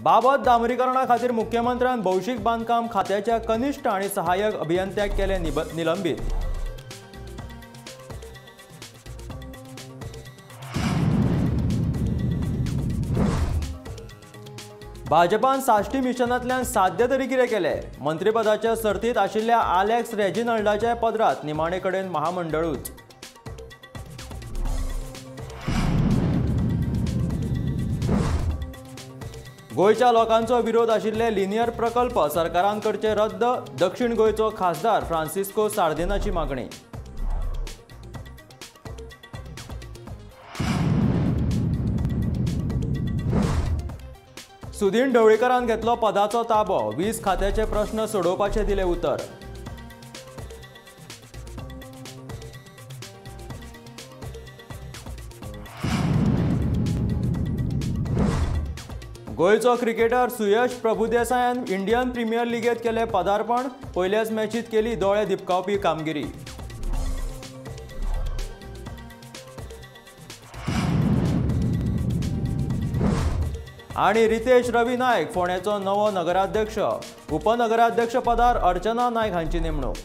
बाबत डांबरीकरणा खातीर मुख्यमंत्र्यान भौशीक बांदकाम खात्याच्या कनिष्ठ आनी सहाय्यक अभियंत्याक केले निलंबीत। भाजपान साश्टी मिशनांतल्यान साध्य तरी कितें केलें? मंत्रीपदाच्या सर्तींत आशिल्ल्या आलेक्स रेजिनाल्डाच्या पदरांत निमाणे कडेन महामंडळूच। गोंयच्या लोकांचो विरोध आशिल्ले लिनियर प्रकल्प सरकारान करचे रद्द, दक्षिण गोंयचो खासदार फ्रांसिस्को सार्दिनाची मागणी। सुदीन ढवळीकरान घेतलो पदाचो ताबो, वीज खात्याचे प्रश्न सोडोवपाचे दिले उतर। गोंयचो क्रिकेटर सुयश प्रभुदेसायान इंडियन प्रिमियर लिगेत केले पदार्पण, पयल्याच मॅचीत केली दोळे दिपकावपी कामगिरी। आनी रितेश रवी नायक फोंड्याचो नवो नगराध्यक्ष, उपनगराध्यक्ष पदार अर्चना नायक हांची नेमणूक।